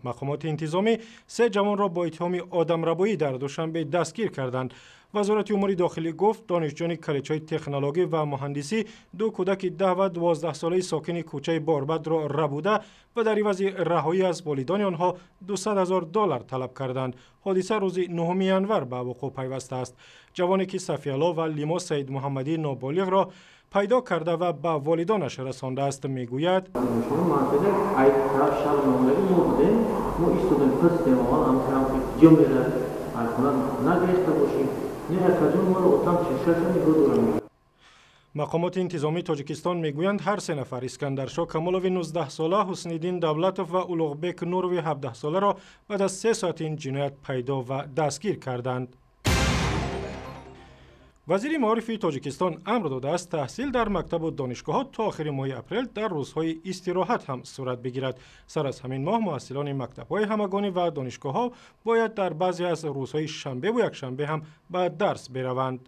Мақомоти интизомӣ се ҷавонро бо иттиҳоми одамрабоӣ дар Душанбе дастгир карданд. Вазорати умури дохилӣ гуфт, донишҷӯёни коллеҷҳои технологӣ ва муҳандисӣ ду кӯдаки 10 ва 12-солаи сокини кӯчаи Борбадро рабуда ва дар ивази раҳоӣ аз волидони онҳо 200 ҳазор доллар талаб карданд. Ҳодиса рӯзи 9 январ ба вуқӯъ пайвастааст. Ҷавоне ки Сафиялло ва Лимо Саидмуҳаммадии ноболиғро пайдо карда ва ба волидонаш расондааст, мегӯяд: Мақомоти интизомии Тоҷикистон мегӯянд, ҳар се нафар Искандаршо Камолови 19-сола, Ҳусниддин Давлатов ва Улуғбек Нурови 17-соларо баъд аз 3 соати ин ҷиноят пайдо ва дастгир карданд. Вазири маорифи Тоҷикистон амр додааст, таҳсил дар мактабу донишгоҳҳо то охири моҳи апрел дар рӯзҳои истироҳат ҳам сурат бигирад. Сар аз ҳамин моҳ муҳассилони мактабҳои ҳамагонӣ ва донишгоҳҳо бояд дар баъзе аз рӯзҳои шанбеву якшанбе ҳам ба дарс бераванд.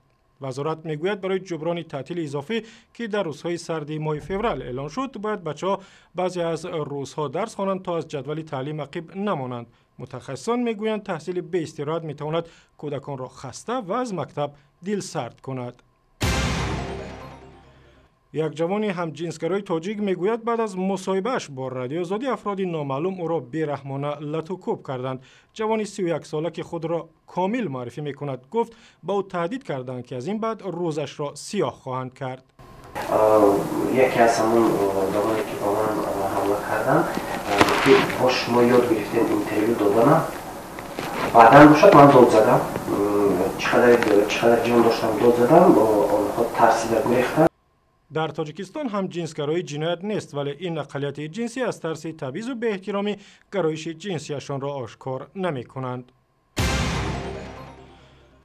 Вазорат мегӯяд, барои ҷуброни таътили изофӣ, ки дар рӯзҳои сарди моҳи феврал эълон шуд, бояд бачаҳо баъзе аз рӯзҳо дарс хонанд, то аз ҷадвали таълим ақиб намонанд. Мутахассисон мегӯянд, таҳсили беистироҳат метавонад кӯдаконро хаста ва аз мактаб дилсард кунад. Як ҷавони ҳамҷинсгарои тоҷик мегӯяд, баъд аз мусоҳибааш бо Радиои Озодӣ афроди номаълум ӯро бераҳмона латукӯб карданд. Ҷавони 31-сола, ки худро Комил муаррифӣ мекунад, гуфт, ба ӯ таҳдид карданд, ки аз ин баъд рӯзашро сиёҳ хоҳанд кард. Яке аз ҳамон одамое, ки ба ман ҳамла карданд, ки бо шумо ёд гирифтем интервю додана. Баъдан бошад, ман дод задам, чӣ қадар ҷон доштам, дод задам, онҳо тарсида гурехтанд. Дар Тоҷикистон ҳам ҷинсгароӣ ҷиноят нест, вале ин ақаллияти ҷинсӣ аз тарси табъизу беэҳтиромӣ гароиши ҷинсияшонро ошкор намекунанд.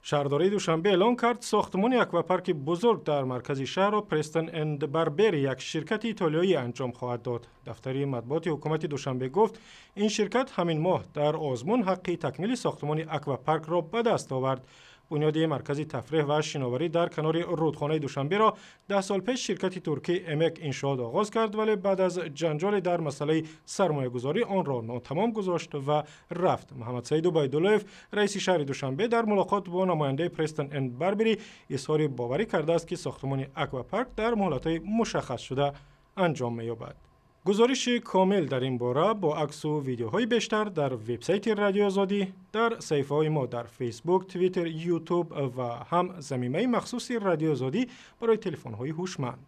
Шаҳрдории Душанбе эълон кард, сохтмони аквапарки бузург дар маркази шаҳрро Престон энд Барбери, як ширкати итолиёӣ, анҷом хоҳад дод. Дафтари матбуоти ҳукумати Душанбе гуфт, ин ширкат ҳамин моҳ дар озмун ҳаққи такмили сохтмони аквапаркро ба даст овард. Бунёди маркази тафреҳ ва шиноварӣ дар канори рӯдхонаи Душанберо 10 сол пеш ширкати туркӣ Эмек Иншоот оғоз кард, вале баъд аз ҷанҷоле дар масъалаи сармоягузорӣ онро нотамом гузошт ва рафт. Муҳаммадсаид Убайдуллоев, раиси шаҳри Душанбе, дар мулоқот бо намояндаи Престон энд Барбери изҳори боварӣ кардааст, ки сохтмони аквапарк дар муҳлатҳои мушаххасшуда анҷом меёбад. Гузориши комил дар ин бора бо аксу видеоҳои бештар дар вебсайти Радиои Озодӣ, дар саҳифаҳои мо дар Фейсбук, Твиттер, Ютуб ва ҳам замимаи махсуси Радиои Озодӣ барои телефонҳои ҳушманд.